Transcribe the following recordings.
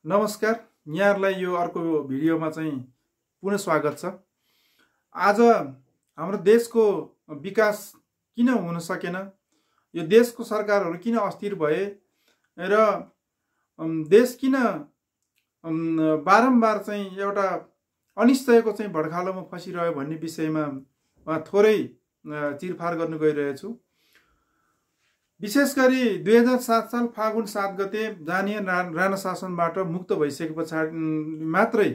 नमस्कार, यहाँहरुलाई यो अर्को भिडियोमा चाहिँ पुनः स्वागत छ। आज हाम्रो देशको विकास किन हुन सकेन, यो देशको सरकारहरु किन अस्थिर भए र देश किन बारम्बार चाहिँ एउटा अनिश्चयको चाहिँ भड्खालोमा फसिरह्यो भन्ने विषयमा थोरै चिरफार गर्न गइरहेछु। विशेष गरी 2007 साल फागुन 7 गते जानिया राणा शासनबाट मुक्त भइसके पछाडि मात्रै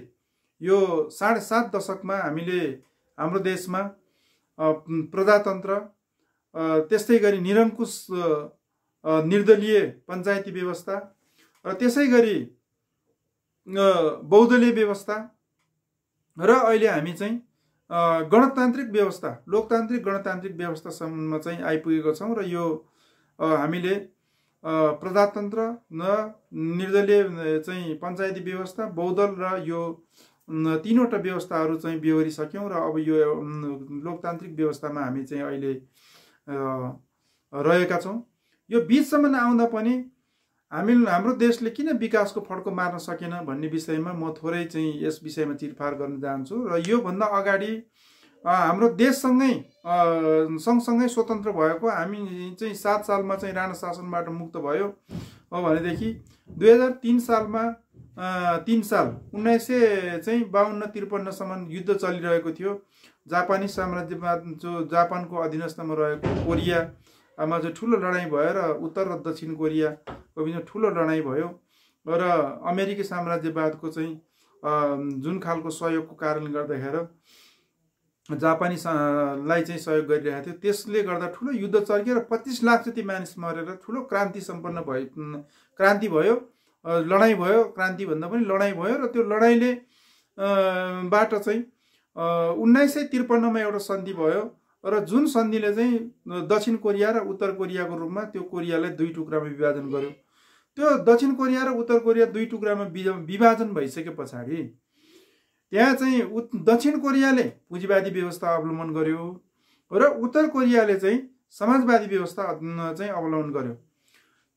यो 7.5 दशकमा हामीले हाम्रो देशमा प्रजातन्त्र त्यस्तै गरी निरङ्कुश निर्दलीय पञ्चायती व्यवस्था र त्यसै गरी बहुदलीय व्यवस्था र अहिले हामी चाहिँ गणतान्त्रिक व्यवस्था लोकतान्त्रिक गणतान्त्रिक व्यवस्थासम्म चाहिँ आइपुगेको छौं र यो हामीले प्रजातन्त्र निर्दलीय चाहिँ पञ्चायती व्यवस्था बहुदल र यो तीनवटा व्यवस्थाहरू चाहिँ बेहोरिसक्यौं र अब यो लोकतान्त्रिक व्यवस्थामा हामी चाहिँ अहिले रहेका छौं। यो बीचसम्म आउँदा पनि हाम्रो देशले किन विकासको फड्को मार्न सकेन भन्ने विषयमा म थोरै चाहिँ यस विषयमा चिरफार गर्न चाहन्छु र यो भन्दा अगाडि हाम्रो देशसँगै सँगसँगै स्वतन्त्र भएको हामी चाहिँ 7 सालमा चाहिँ राणा शासनबाट मुक्त भयो भनेदेखि 2003 सालमा 3 साल 1952-53 सम्म युद्ध चलिरहेको थियो। जापानी साम्राज्यवाद जो जापानको अधीनस्थमा रहेको कोरियामा चाहिँ ठूलो लडाईं भयो र उत्तर र दक्षिण कोरियाको बिचमा ठूलो लडाईं भयो र अमेरिकी साम्राज्यवादको चाहिँ जुन खालको सहयोगको कारणले गर्दाखेरि जापानीलाई चाहिँ सहयोग गरिरहेको थियो, त्यसले गर्दा ठूलो युद्ध चर्कियो र 25 लाख जति मानिस मरेर ठूलो क्रान्ति सम्पन्न भयो। क्रान्ति भयो, लडाईं भयो, क्रान्ति भन्दा पनि लडाईं भयो र त्यो लडाईले बाट चाहिँ 1953 मा एउटा सन्धि भयो र जुन सन्धिले चाहिँ दक्षिण कोरिया र उत्तर कोरियाको रूपमा त्यो कोरियालाई दुई टुक्रामा विभाजन गर्यो। त्यो दक्षिण कोरिया र उत्तर कोरिया दुई टुक्रामा विभाजन भइसके पछाडि त्यहाँ चाहिँ दक्षिण कोरियाले पुँजीवादी व्यवस्था अवलम्बन गर्यो र उत्तर कोरियाले चाहिँ समाजवादी व्यवस्था चाहिँ अवलम्बन गर्यो।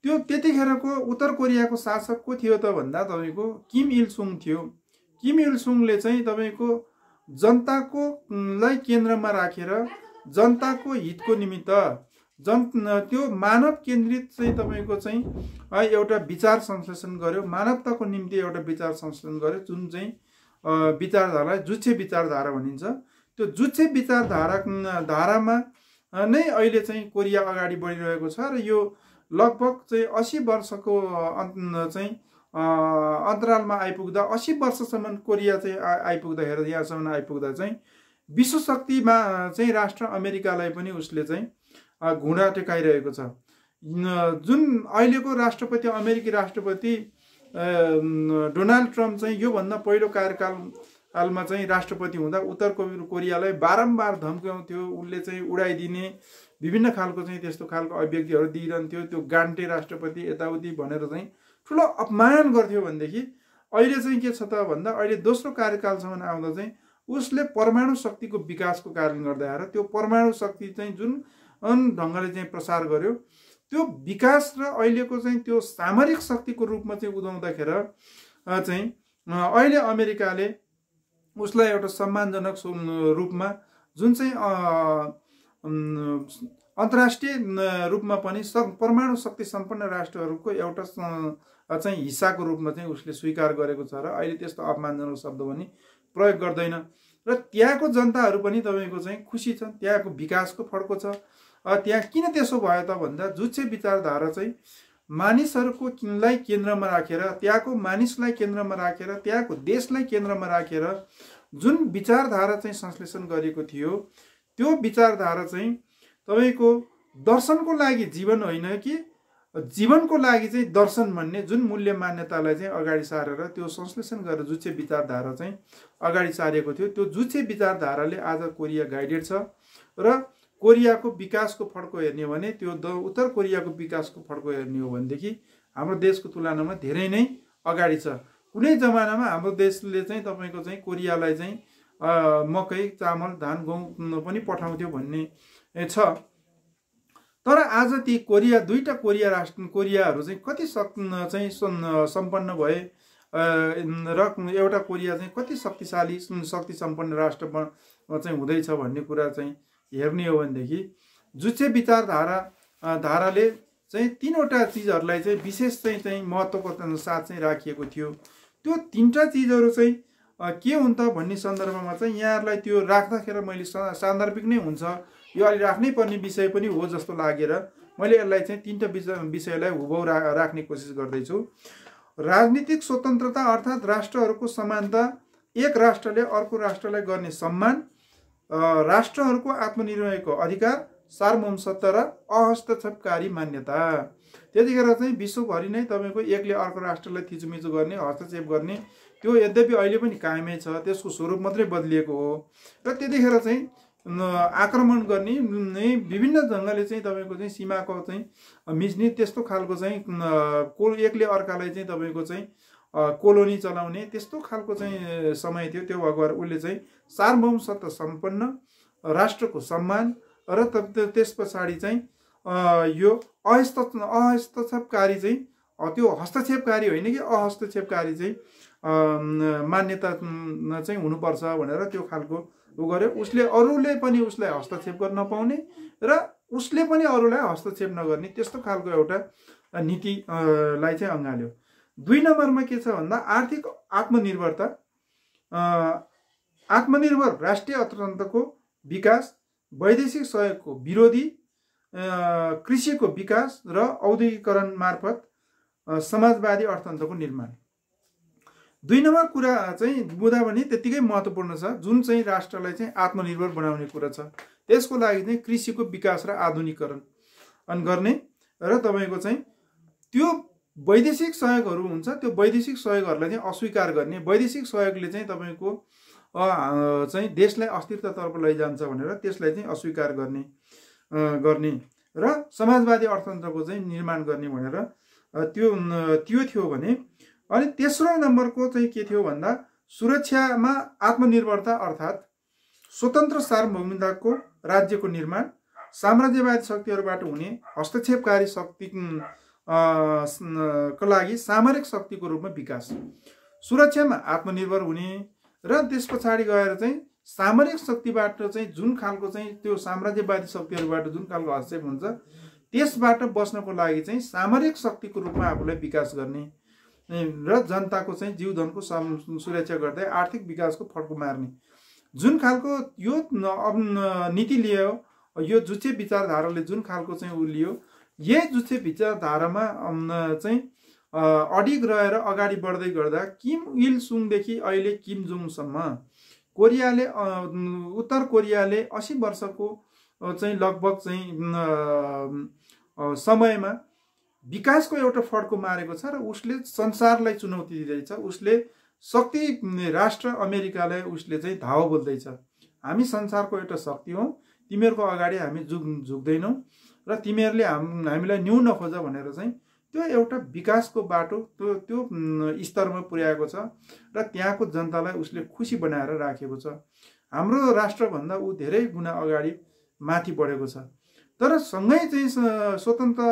त्यो त्यतिखेरको उत्तर कोरियाको शासक को थियो त भन्दा तपाईको किम इल सुङ थियो। किम इल सुङले चाहिँ तपाईको जनताको लाई केन्द्रमा राखेर जनताको हितको निमित्त त्यो मानव केन्द्रित चाहिँ तपाईको चाहिँ एउटा विचार संश्लेषण गर्यो। मानवताको निम्ति एउटा विचार संश्लेषण गर्यो जुन चाहिँ विचारधारालाई जुच्छे विचारधारा भनिन्छ। त्यो जुच्छे विचारधारामा नै अहिले चाहिँ कोरिया अगाडि बढिरहेको छ र यो लगभग चाहिँ 80 वर्षको चाहिँ अन्तरालमा आइपुग्दा 80 वर्षसम्म कोरिया चाहिँ आइपुग्दाखेरि यहाँसम्म आइपुग्दा चाहिँ विश्व शक्तिमा चाहिँ राष्ट्र अमेरिकालाई पनि उसले चाहिँ घुँडा टेकाइरहेको छ। जुन अहिलेको राष्ट्रपति अमेरिकी राष्ट्रपति डोनाल्ड ट्रम्प चाहिँ यो भन्दा पहिलो कार्यकालमा चाहिँ राष्ट्रपति हुँदा उत्तर कोरियालाई बारम्बार धम्काउँथ्यो, उसले चाहिँ उडाइदिने विभिन्न खालको चाहिँ त्यस्तो खालको अभिव्यक्तिहरू दिइरहन्थ्यो। त्यो गान्टे राष्ट्रपति यताउति भनेर चाहिँ ठुलो अपमान गर्थ्यो। भनेदेखि अहिले चाहिँ के छ त भन्दा अहिले दोस्रो कार्यकालसम्म आउँदा चाहिँ उसले परमाणु शक्तिको विकासको कारणले गर्दा त्यो परमाणु शक्ति चाहिँ जुन ढंगले चाहिँ प्रसार गर्यो त्यो विकास र अहिलेको चाहिँ त्यो सामरिक शक्तिको रूपमा चाहिँ उदाउँदाखेरि चाहिँ अहिले अमेरिकाले उसलाई एउटा सम्मानजनक रूपमा जुन चाहिँ अन्तर्राष्ट्रिय रूपमा पनि परमाणु शक्ति सम्पन्न राष्ट्रहरूको एउटा चाहिँ हिस्साको रूपमा चाहिँ उसले स्वीकार गरेको छ र अहिले त्यस्तो अपमानजनक शब्द पनि प्रयोग गर्दैन र त्यहाँको जनताहरू पनि तपाईको चाहिँ खुसी छन्, त्यहाँको विकासको फड्को छ। त्यहाँ किन त्यसो भयो त भन्दा जुच्छे विचारधारा चाहिँ मानिसहरूको लाई केन्द्रमा राखेर त्यहाँको मानिसलाई केन्द्रमा राखेर त्यहाँको देशलाई केन्द्रमा राखेर जुन विचारधारा चाहिँ संश्लेषण गरेको थियो त्यो विचारधारा चाहिँ तपाईको दर्शनको लागि जीवन होइन कि जीवनको लागि चाहिँ दर्शन भन्ने जुन मूल्य मान्यतालाई चाहिँ अगाडि सारेर त्यो संश्लेषण गरेर जुच्छे विचारधारा चाहिँ अगाडि सारेको थियो। त्यो जुच्छे विचारधाराले आज कोरिया गाइडेड छ र कोरियाको विकासको फड्को हेर्ने हो भने त्यो उत्तर कोरियाको विकासको फड्को हेर्ने हो भनेदेखि हाम्रो देशको तुलनामा धेरै नै अगाडि छ। कुनै जमानामा हाम्रो देशले चाहिँ तपाईको चाहिँ कोरियालाई चाहिँ मकै चामल धान गहुँ पनि पठाउँथ्यो भन्ने छ। तर आज ती कोरिया दुईटा कोरियाहरू चाहिँ कति चाहिँ सम्पन्न भए र एउटा कोरिया चाहिँ कति शक्तिशाली शक्ति सम्पन्न राष्ट्र चाहिँ हुँदैछ भन्ने कुरा चाहिँ हेर्ने हो भनेदेखि जुचे विचारधाराले चाहिँ तीनवटा चिजहरूलाई चाहिँ विशेष चाहिँ महत्त्वको साथ चाहिँ राखिएको थियो। त्यो तीनटा चिजहरू चाहिँ के हुन् त भन्ने सन्दर्भमा चाहिँ यहाँहरूलाई त्यो राख्दाखेरि मैले सान्दर्भिक नै हुन्छ, यो अलि राख्नै पर्ने विषय पनि हो जस्तो लागेर मैले यसलाई चाहिँ तीनटा विषयलाई हुबहु राख्ने कोसिस गर्दैछु। राजनीतिक स्वतन्त्रता अर्थात् राष्ट्रहरूको समानता, एक राष्ट्रले अर्को राष्ट्रलाई गर्ने सम्मान, राष्ट्रहरूको आत्मनिर्णयको अधिकार, सार्वभौमसत्ता र अहस्तक्षेपकारी मान्यता। त्यतिखेर चाहिँ विश्वभरि नै तपाईँको एकले अर्को राष्ट्रलाई थिचोमिचो गर्ने, हस्तक्षेप गर्ने त्यो यद्यपि अहिले पनि कायमै छ, त्यसको स्वरूप मात्रै बदलिएको हो। र त्यतिखेर चाहिँ आक्रमण गर्ने विभिन्न ढङ्गले चाहिँ तपाईँको चाहिँ सीमाको चाहिँ मिच्ने त्यस्तो खालको चाहिँ एकले अर्कालाई चाहिँ तपाईँको चाहिँ कोलोनी चलाउने त्यस्तो खालको चाहिँ समय थियो। त्यो भएर उसले चाहिँ सार्वभौमसत्ता सम्पन्न राष्ट्रको सम्मान र त्यस पछाडि चाहिँ यो अहस्तक्षेपकारी चाहिँ त्यो हस्तक्षेपकारी होइन कि अहस्तक्षेपकारी चाहिँ मान्यता चाहिँ हुनुपर्छ भनेर त्यो खालको उ गर्यो। उसले अरूले पनि उसलाई हस्तक्षेप गर्न नपाउने र उसले पनि अरूलाई हस्तक्षेप नगर्ने त्यस्तो खालको एउटा नीतिलाई चाहिँ अँगाल्यो। 2 नम्बरमा के छ भन्दा आर्थिक आत्मनिर्भरता, आत्मनिर्भर राष्ट्रिय अर्थतन्त्रको विकास, वैदेशिक सहयोगको विरोधी, कृषिको विकास र औद्योगिकरण मार्फत समाजवादी अर्थतन्त्रको निर्माण। 2 नम्बर कुरा चाहिँ बुझ्दा पनि त्यतिकै महत्त्वपूर्ण छ, जुन चाहिँ राष्ट्रलाई चाहिँ आत्मनिर्भर बनाउने कुरा छ। त्यसको लागि चाहिँ कृषिको विकास र आधुनिकीकरण गर्ने र तपाईँको चाहिँ त्यो वैदेशिक सहयोगहरू हुन्छ, त्यो वैदेशिक सहयोगहरूलाई चाहिँ अस्वीकार गर्ने, वैदेशिक सहयोगले चाहिँ तपाईँको चाहिँ देशलाई अस्थिरतातर्फ लैजान्छ भनेर त्यसलाई चाहिँ अस्वीकार गर्ने र समाजवादी अर्थतन्त्रको चाहिँ निर्माण गर्ने भनेर त्यो थियो भने। अनि तेस्रो नम्बरको चाहिँ के थियो भन्दा सुरक्षामा आत्मनिर्भरता अर्थात् स्वतन्त्र सार्वभौमिकताको राज्यको निर्माण, साम्राज्यवादी शक्तिहरूबाट हुने हस्तक्षेपकारी शक्ति को लागि सामरिक शक्तिको रूपमा विकास, सुरक्षामा आत्मनिर्भर हुने र त्यस पछाडि गएर चाहिँ सामरिक शक्तिबाट चाहिँ जुन खालको चाहिँ त्यो साम्राज्यवादी शक्तिहरूबाट जुन खालको हस्तक्षेप हुन्छ त्यसबाट बस्नको लागि चाहिँ सामरिक शक्तिको रूपमा आफूलाई विकास गर्ने र जनताको चाहिँ जीवधनको सुरक्षा गर्दै आर्थिक विकासको फड्को मार्ने जुन खालको यो नीति लियो, यो जुचे विचारधाराले जुन खालको चाहिँ उ लियो, यही जुचे विचारधारामा चाहिँ अडिग रहेर अगाडि बढ्दै गर्दा किम इल सुङदेखि अहिले किम जोङसम्म कोरियाले उत्तर कोरियाले 80 वर्षको चाहिँ लगभग चाहिँ समयमा विकासको एउटा फड्को मारेको छ र उसले संसारलाई चुनौती दिँदैछ। उसले शक्ति राष्ट्र अमेरिकालाई उसले चाहिँ धावा बोल्दैछ, हामी संसारको एउटा शक्ति हौ, तिमीहरूको अगाडि हामी झुक्दैनौँ र तिमीहरूले हामीलाई न्यू नखोज भनेर चाहिँ त्यो एउटा विकासको बाटो त्यो स्तरमा पुर्याएको छ र त्यहाँको जनतालाई उसले खुसी बनाएर राखेको छ। हाम्रो राष्ट्रभन्दा ऊ धेरै गुणा अगाडि माथि बढेको छ। तर सँगै चाहिँ स्वतन्त्र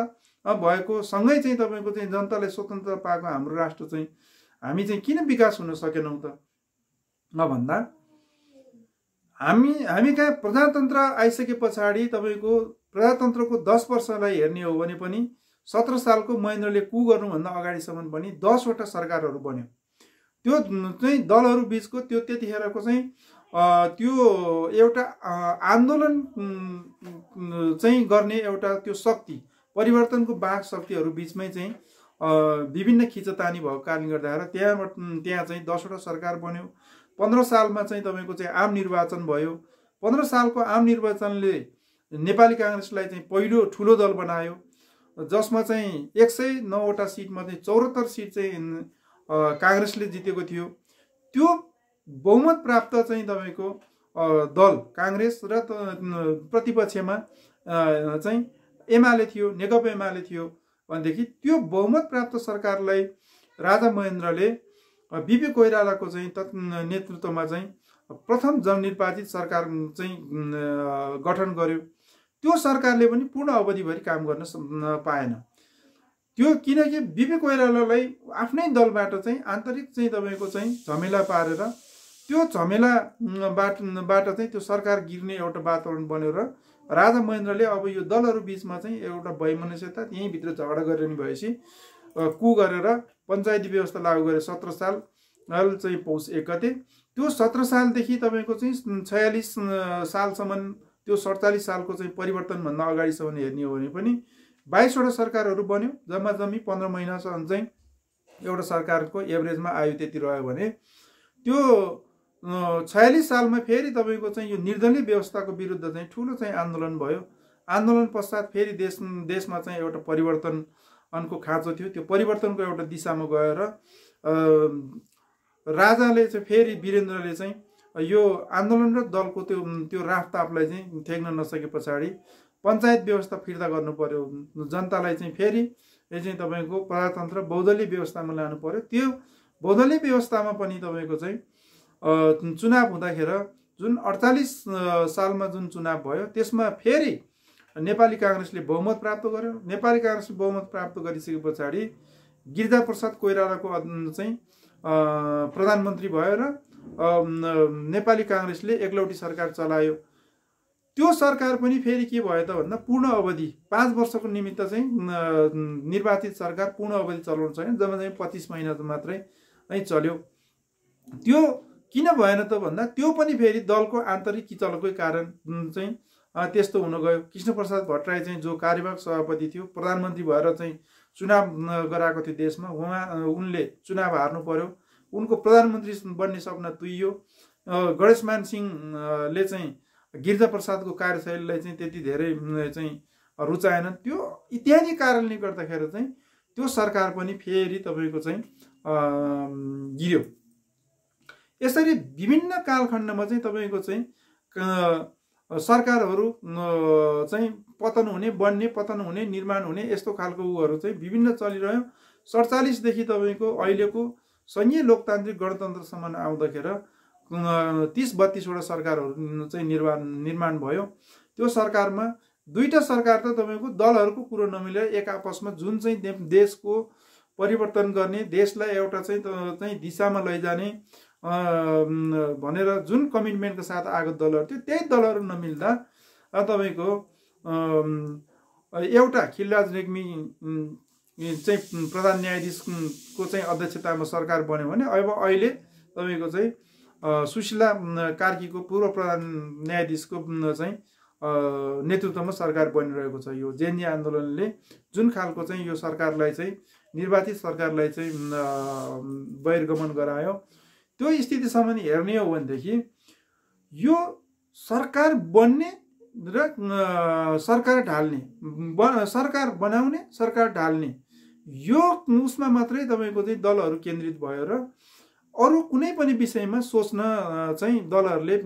भएको सँगै चाहिँ तपाईँको चाहिँ जनताले स्वतन्त्र पाएको हाम्रो राष्ट्र चाहिँ हामी चाहिँ किन विकास हुन सकेनौँ त भन्दा हामी कहाँ प्रजातन्त्र आइसके पछाडि तपाईँको प्रजातन्त्रको 10 वर्षलाई हेर्ने हो भने पनि 17 सालको महेन्द्रले कु गर्नुभन्दा अगाडिसम्म पनि 10 वटा सरकारहरू बन्यो। त्यो चाहिँ दलहरू बिचको त्यो त्यतिखेरको चाहिँ त्यो एउटा आन्दोलन चाहिँ गर्ने एउटा त्यो शक्ति परिवर्तनको बाघ शक्तिहरू बिचमै चाहिँ विभिन्न खिचतानी भएको कारणले गर्दाखेरि त्यहाँ चाहिँ 10 वटा सरकार बन्यो। 15 सालमा चाहिँ तपाईँको चाहिँ आम निर्वाचन भयो। 15 सालको आम निर्वाचनले नेपाली काङ्ग्रेसलाई चाहिँ पहिलो ठुलो दल बनायो, जसमा चाहिँ 109 वटा सिटमा चाहिँ 74 सिट चाहिँ काङ्ग्रेसले जितेको थियो। त्यो बहुमत प्राप्त चाहिँ तपाईँको दल काङ्ग्रेस र प्रतिपक्षमा चाहिँ एमाले थियो, नेकपा एमाले थियो भनेदेखि त्यो बहुमत प्राप्त सरकारलाई राजा महेन्द्रले बिपी कोइरालाको चाहिँ नेतृत्वमा चाहिँ प्रथम जननिर्वाचित सरकार चाहिँ गठन गर्यो। त्यो सरकारले पनि पूर्ण अवधिभरि काम गर्न पाएन। त्यो किनकि बिपी कोइरालालाई आफ्नै दलबाट चाहिँ आन्तरिक चाहिँ तपाईँको चाहिँ झमेला पारेर त्यो झमेलाबाट चाहिँ त्यो सरकार गिर्ने एउटा वातावरण बन्यो र राजा महेन्द्रले अब यो दलहरू बिचमा चाहिँ एउटा वैमनस्यता त्यहीँभित्र झगडा गरेर नि भएपछि कु गरेर पञ्चायती व्यवस्था लागू गरे 17 साल चाहिँ पौष 1 गते। त्यो 17 सालदेखि तपाईँको चाहिँ 46 सालसम्म त्यो 47 सालको चाहिँ परिवर्तनभन्दा अगाडिसम्म हेर्ने हो भने पनि 22वटा सरकारहरू बन्यो। जम्मा जम्मी 15 महिनासम्म चाहिँ एउटा सरकारको एभरेजमा आयु त्यति रह्यो भने त्यो 46 सालमा फेरि तपाईँको चाहिँ यो निर्दलीय व्यवस्थाको विरुद्ध चाहिँ ठुलो चाहिँ आन्दोलन भयो। आन्दोलन पश्चात फेरि देशमा चाहिँ एउटा परिवर्तनको खाँचो थियो। त्यो परिवर्तनको एउटा दिशामा गएर राजाले चाहिँ फेरि वीरेन्द्रले चाहिँ यो आन्दोलन र दलको त्यो राफतापलाई चाहिँ थ्याक्न नसके पछाडि पञ्चायत व्यवस्था फिर्ता गर्नु पर्यो। जनतालाई चाहिँ फेरि यो चाहिँ तपाईँको प्रजातन्त्र बहुदलीय व्यवस्थामा लानु पर्यो। त्यो बहुदलीय व्यवस्थामा पनि तपाईँको चाहिँ चुनाव हुँदाखेरि जुन 48 सालमा जुन चुनाव भयो त्यसमा फेरि नेपाली काङ्ग्रेसले बहुमत प्राप्त गर्यो। नेपाली काङ्ग्रेसले बहुमत प्राप्त गरिसके पछाडि गिरिजाप्रसाद कोइरालाको चाहिँ प्रधानमन्त्री भयो र नेपाली काङ्ग्रेसले एकलौटी सरकार चलायो। त्यो सरकार पनि फेरि के भयो त भन्दा पूर्ण अवधि 5 वर्षको निमित्त चाहिँ निर्वाचित सरकार पूर्ण अवधि चलाउनु छैन, जम्मा जम्मी 25 महिना मात्रै चल्यो। त्यो किन भएन त भन्दा त्यो पनि फेरि दलको आन्तरिक किचलोकै कारण चाहिँ त्यस्तो हुन गयो। कृष्णप्रसाद भट्टराई चाहिँ जो कार्यवाहक सभापति थियो, प्रधानमन्त्री भएर चाहिँ चुनाव गराएको थियो देशमा, उनले चुनाव हार्नु पर्यो। उनको प्रधानमन्त्री बन्ने सपना तुइयो। गणेशमान सिंहले चाहिँ गिरिजाप्रसादको कार्यशैलीलाई चाहिँ त्यति धेरै चाहिँ रुचाएनन्। त्यो इत्यादि कारणले गर्दाखेरि चाहिँ त्यो सरकार पनि फेरि तपाईँको चाहिँ गिर्यो। यसरी विभिन्न कालखण्डमा चाहिँ तपाईँको चाहिँ सरकारहरू चाहिँ पतन हुने, बन्ने, पतन हुने, निर्माण हुने यस्तो खालको उहरू चाहिँ विभिन्न चलिरह्यो। 47 देखि तपाईँको अहिलेको संघीय लोकतान्त्रिक गणतन्त्रसम्म आउँदाखेरि 30-32वटा सरकारहरू चाहिँ निर्माण भयो। त्यो सरकारमा दुईटा सरकार त तपाईँको दलहरूको कुरो नमिलेर एक आपसमा जुन चाहिँ देशको परिवर्तन गर्ने, देशलाई एउटा चाहिँ दिशामा लैजाने भनेर जुन कमिटमेन्टको साथ आएको दलहरू थियो, त्यही दलहरू नमिल्दा तपाईँको एउटा खिलराज रेग्मी चाहिँ प्रधान न्यायाधीशको चाहिँ अध्यक्षतामा सरकार बन्यो भने अब अहिले तपाईँको चाहिँ सुशीला कार्कीको पूर्व प्रधान न्यायाधीशको चाहिँ नेतृत्वमा सरकार बनिरहेको छ। यो जेएनजी आन्दोलनले जुन खालको चाहिँ यो सरकारलाई चाहिँ निर्वाचित सरकारलाई चाहिँ बहिर्गमन गरायो, त्यो स्थितिसम्म हेर्ने हो भनेदेखि यो सरकार बन्ने र सरकार ढाल्ने, सरकार बनाउने, सरकार ढाल्ने यो उसमा मात्रै तपाईँको चाहिँ दलहरू केन्द्रित भयो र अरू कुनै पनि विषयमा सोच्न चाहिँ दलहरूले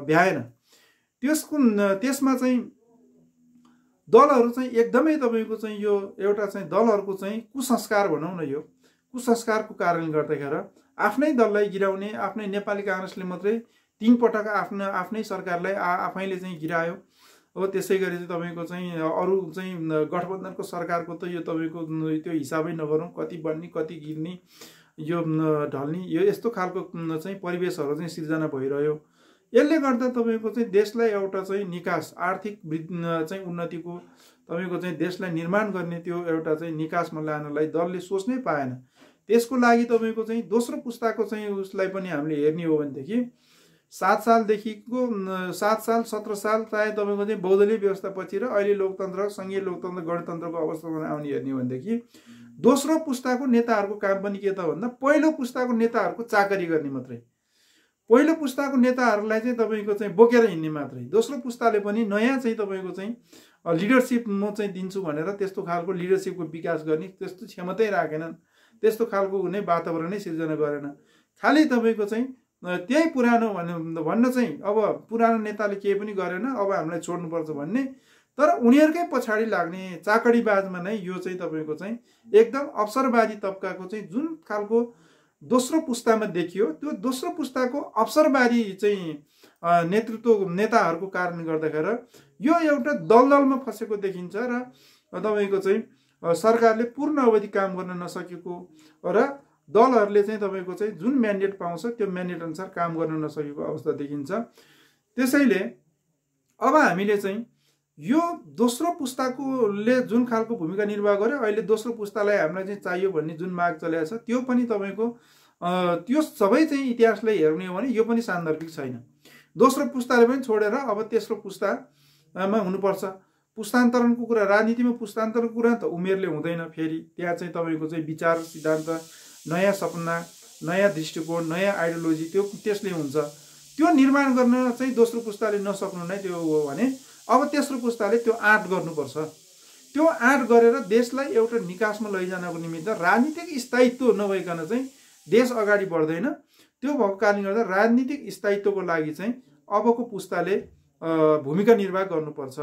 भ्याएन। त्यसमा चाहिँ दलहरू चाहिँ एकदमै तपाईँको चाहिँ यो एउटा चाहिँ दलहरूको चाहिँ कुसंस्कार भनौँ न, यो कुसंस्कारको कारणले गर्दाखेरि आफ्नै दललाई गिराउने, आफ्नै नेपाली काङ्ग्रेसले मात्रै 3 पटक आफ्नै सरकारलाई आफैले चाहिँ गिरायो। हो त्यसै गरी चाहिँ तपाईँको चाहिँ अरू चाहिँ गठबन्धनको सरकारको त यो तपाईँको त्यो हिसाबै नगरौँ, कति बन्ने कति गिर्ने, यो ढल्ने, यो यस्तो खालको चाहिँ परिवेशहरू चाहिँ सिर्जना भइरह्यो। यसले गर्दा तपाईँको चाहिँ देशलाई एउटा चाहिँ निकास, आर्थिक चाहिँ उन्नतिको तपाईँको चाहिँ देशलाई निर्माण गर्ने त्यो एउटा चाहिँ निकासमा लानलाई दलले सोच्नै पाएन। त्यसको लागि तपाईँको चाहिँ दोस्रो पुस्ताको चाहिँ उसलाई पनि हामीले हेर्ने हो भनेदेखि 7 सालदेखिको 7 साल 17 साल चाहे तपाईँको चाहिँ बहुदलीय व्यवस्थापछि र अहिले लोकतन्त्र, संघीय लोकतन्त्र, गणतन्त्रको अवस्थामा आउने हेर्ने हो भनेदेखि दोस्रो पुस्ताको नेताहरूको काम पनि के त भन्दा पहिलो पुस्ताको नेताहरूको चाकरी गर्ने मात्रै, पहिलो पुस्ताको नेताहरूलाई चाहिँ तपाईँको चाहिँ बोकेर हिँड्ने मात्रै। दोस्रो पुस्ताले पनि नयाँ चाहिँ तपाईँको चाहिँ लिडरसिप म चाहिँ दिन्छु भनेर त्यस्तो खालको लिडरसिपको विकास गर्ने त्यस्तो क्षमतै राखेनन्, त्यस्तो खालको हुने वातावरणै सिर्जना गरेन। खालि तपाईँको चाहिँ त्यही पुरानो भन्न चाहिँ अब पुरानो नेताले केही पनि गरेन, अब हामीलाई छोड्नुपर्छ भन्ने, तर उनीहरूकै पछाडि लाग्ने चाकडीबाजमा नै यो चाहिँ तपाईँको चाहिँ एकदम अवसरवादी तबकाको चाहिँ जुन खालको दोस्रो पुस्तामा देखियो, त्यो दोस्रो पुस्ताको अवसरवादी चाहिँ नेताहरूको कारणले गर्दाखेरि यो एउटा दलदलमा फसेको देखिन्छ र तपाईँको चाहिँ सरकारले पूर्ण अवधि काम गर्न नसकेको र दलहरूले चाहिँ तपाईँको चाहिँ जुन म्यान्डेट पाउँछ त्यो म्यान्डेट अनुसार काम गर्न नसकेको अवस्था देखिन्छ। त्यसैले अब हामीले चाहिँ यो दोस्रो पुस्ताकोले जुन खालको भूमिका निर्वाह गर्यो, अहिले दोस्रो पुस्तालाई हामीलाई चाहिँ चाहियो भन्ने जुन माग चलेको छ त्यो पनि तपाईँको त्यो सबै चाहिँ इतिहासलाई हेर्ने हो भने यो पनि सान्दर्भिक छैन। दोस्रो पुस्ताले पनि छोडेर अब तेस्रो पुस्तामा हुनुपर्छ। पुस्तान्तरणको कुरा, राजनीतिमा पुस्तान्तरणको कुरा त उमेरले हुँदैन। फेरि त्यहाँ चाहिँ तपाईँको चाहिँ विचार सिद्धान्त, नयाँ सपना, नयाँ दृष्टिकोण, नयाँ आइडियोलोजी त्यो त्यसले हुन्छ। त्यो निर्माण गर्न चाहिँ दोस्रो पुस्ताले नसक्नु नै त्यो हो भने अब तेस्रो पुस्ताले त्यो आँट गर्नुपर्छ। त्यो आँट गरेर देशलाई एउटा निकासमा लैजानको निमित्त राजनीतिक स्थायित्व नभइकन चाहिँ देश अगाडि बढ्दैन। त्यो भएको कारणले गर्दा राजनीतिक स्थायित्वको लागि चाहिँ अबको पुस्ताले भूमिका निर्वाह गर्नुपर्छ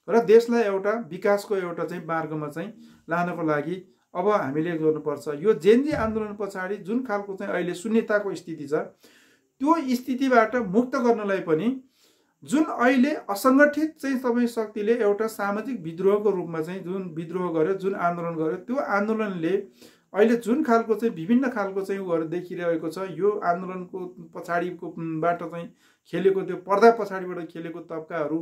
र देशलाई एउटा विकासको एउटा चाहिँ मार्गमा चाहिँ लानको लागि अब हामीले गर्नुपर्छ। यो जेनजी आन्दोलन पछाडि जुन खालको चाहिँ अहिले शून्यताको स्थिति छ त्यो स्थितिबाट मुक्त गर्नलाई पनि जुन अहिले असङ्गठित चाहिँ तपाईँ शक्तिले एउटा सामाजिक विद्रोहको रूपमा चाहिँ जुन विद्रोह गर्यो, जुन आन्दोलन गर्यो, त्यो आन्दोलनले अहिले जुन खालको चाहिँ विभिन्न खालको चाहिँ उहरू देखिरहेको छ, यो आन्दोलनको पछाडिबाट चाहिँ खेलेको त्यो पर्दा पछाडिबाट खेलेको तब्काहरू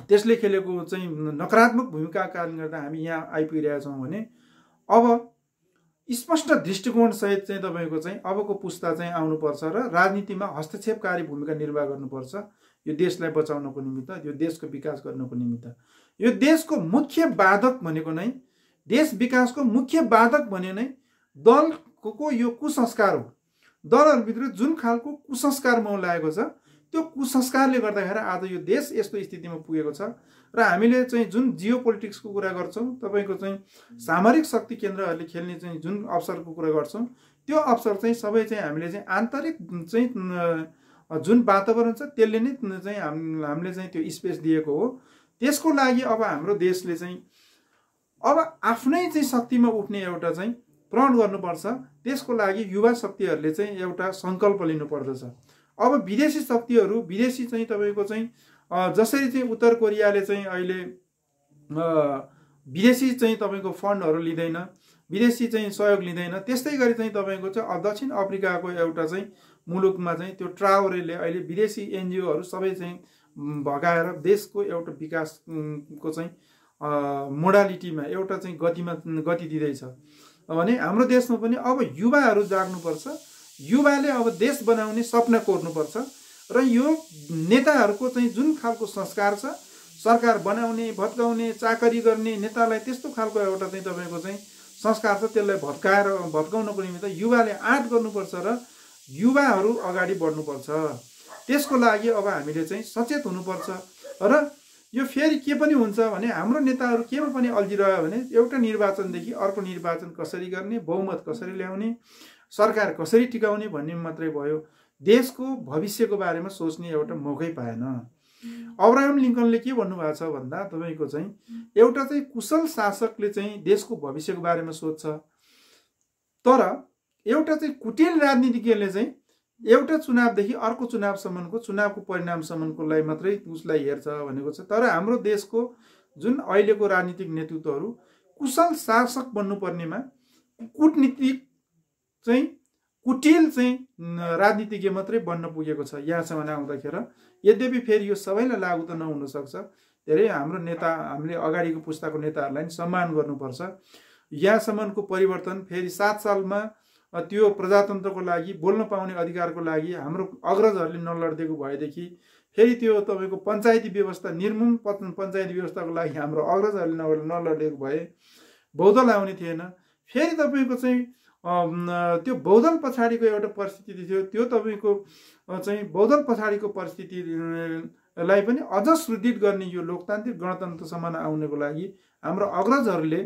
त्यसले खेलेको चाहिँ नकारात्मक भूमिकाका कारणले गर्दा हामी यहाँ आइपुगिरहेका छौँ भने अब स्पष्ट दृष्टिकोण सहित चाहिँ तपाईँको चाहिँ अबको पुस्ता चाहिँ आउनुपर्छ र राजनीतिमा हस्तक्षेपकारी भूमिका निर्वाह गर्नुपर्छ यो देशलाई बचाउनको निमित्त, यो देशको विकास गर्नको निमित्त। यो देशको मुख्य बाधक भनेको नै, देश विकासको मुख्य बाधक भने नै दलको यो कुसंस्कार हो। दलहरूभित्र जुन खालको कुसंस्कार मौलाएको छ त्यो कुसंस्कारले गर्दाखेरि आज यो देश यस्तो स्थितिमा पुगेको छ। र हामीले चाहिँ जुन जियो पोलिटिक्सको कुरा गर्छौँ, तपाईँको चाहिँ सामरिक शक्ति केन्द्रहरूले खेल्ने चाहिँ जुन अवसरको कुरा गर्छौँ, त्यो अवसर चाहिँ सबै चाहिँ हामीले चाहिँ आन्तरिक चाहिँ जुन वातावरण छ त्यसले नै चाहिँ हामीले चाहिँ त्यो स्पेस दिएको हो। त्यसको लागि अब हाम्रो देशले चाहिँ अब आफ्नै चाहिँ शक्तिमा उठ्ने एउटा चाहिँ प्रण गर्नुपर्छ। त्यसको लागि युवा शक्तिहरूले चाहिँ एउटा सङ्कल्प लिनुपर्दछ। अब विदेशी शक्तिहरू, विदेशी चाहिँ तपाईँको चाहिँ जसरी चाहिँ उत्तर कोरियाले चाहिँ अहिले विदेशी चाहिँ तपाईँको फन्डहरू लिँदैन, विदेशी चाहिँ सहयोग लिँदैन, त्यस्तै गरी चाहिँ तपाईँको चाहिँ दक्षिण अफ्रिकाको एउटा चाहिँ मुलुकमा चाहिँ त्यो ट्राओरेले अहिले विदेशी एनजिओहरू सबै चाहिँ भगाएर देशको एउटा विकासको चाहिँ मोडालिटीमा एउटा चाहिँ गति दिँदैछ भने हाम्रो देशमा पनि अब युवाहरू जाग्नुपर्छ। युवाले अब देश बनाउने सपना कोर्नुपर्छ र यो नेताहरूको चाहिँ जुन खालको संस्कार छ, सरकार बनाउने, भत्काउने, चाकरी गर्ने नेतालाई त्यस्तो खालको एउटा चाहिँ तपाईँको चाहिँ संस्कार छ, त्यसलाई भत्काउनको निमित्त युवाले आँट गर्नुपर्छ र युवाहरू अगाडि बढ्नुपर्छ। त्यसको लागि अब हामीले चाहिँ सचेत हुनुपर्छ। र यो फेरि के पनि हुन्छ भने हाम्रो नेताहरू केमा पनि अल्झिरह्यो भने एउटा निर्वाचनदेखि अर्को निर्वाचन कसरी गर्ने, बहुमत कसरी ल्याउने, सरकार कसरी टिकाउने भन्ने मात्रै भयो। देशको भविष्यको बारेमा सोच्ने एउटा मौकै पाएन। अब्राहम लिङ्कनले के भन्नुभएको छ भन्दा तपाईँको चाहिँ एउटा चाहिँ कुशल शासकले चाहिँ देशको भविष्यको बारेमा सोध्छ, तर एउटा चाहिँ कुटिल राजनीतिज्ञले चाहिँ एउटा चुनावदेखि अर्को चुनावसम्मको चुनावको परिणामसम्मकोलाई मात्रै उसलाई हेर्छ भनेको छ। तर हाम्रो देशको जुन अहिलेको राजनीतिक नेतृत्वहरू कुशल शासक बन्नुपर्नेमा कूटनीतिक चाहिँ कुटिल चाहिँ राजनीतिज्ञ मात्रै बन्न पुगेको छ यहाँसम्म आउँदाखेरि। यद्यपि फेरि यो सबैलाई लागू त नहुन सक्छ। धेरै हाम्रो नेता, हामीले अगाडिको पुस्ताको नेताहरूलाई नि सम्मान गर्नुपर्छ। यहाँसम्मको परिवर्तन फेरि 7 सालमा त्यो प्रजातन्त्रको लागि, बोल्न पाउने अधिकारको लागि हाम्रो अग्रजहरूले नलडिदिएको भएदेखि फेरि त्यो तपाईँको पञ्चायती व्यवस्था, निर्मूल पञ्चायती व्यवस्थाको लागि हाम्रो अग्रजहरूले नलडिदिएको भए बहुदल आउने थिएन। फेरि तपाईँको चाहिँ त्यो बहुदल पछाडिको एउटा परिस्थिति थियो, त्यो तपाईँको चाहिँ बहुदल पछाडिको परिस्थितिलाई पनि अझ सुदृढ गर्ने यो लोकतान्त्रिक गणतन्त्रसम्म आउनको लागि हाम्रो अग्रजहरूले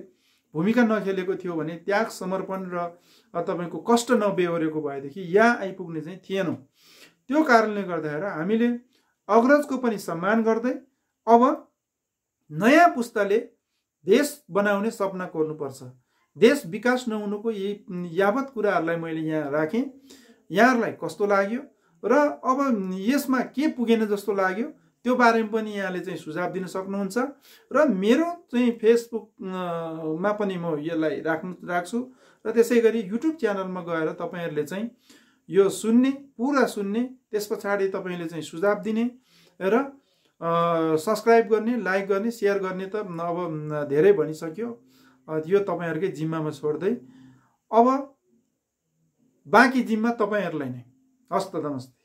भूमिका नखेलेको थियो भने, त्याग समर्पण र तपाईँको कष्ट नबेहोरेको भएदेखि यहाँ आइपुग्ने चाहिँ थिएनौँ। त्यो कारणले गर्दाखेरि हामीले अग्रजको पनि सम्मान गर्दै अब नयाँ पुस्ताले देश बनाउने सपना कोर्नुपर्छ। देश विकास नहुनुको यही यावत कुराहरूलाई मैले यहाँ राखेँ। यहाँहरूलाई कस्तो लाग्यो र अब यसमा के पुगेन जस्तो लाग्यो त्यो बारेमा पनि यहाँले चाहिँ सुझाव दिन सक्नुहुन्छ र मेरो चाहिँ फेसबुकमा पनि म यसलाई राख्छु र त्यसै गरी युट्युब च्यानलमा गएर तपाईँहरूले चाहिँ यो सुन्ने पुरा सुन्ने त्यस पछाडि तपाईँले चाहिँ सुझाव दिने र सब्स्क्राइब गर्ने लाइक गर्ने सेयर गर्ने त अब धेरै भनिसक्यो यो तपाईँहरूकै जिम्मामा छोड्दै अब बाँकी जिम्मा तपाईँहरूलाई नै हस्त नमस्ते।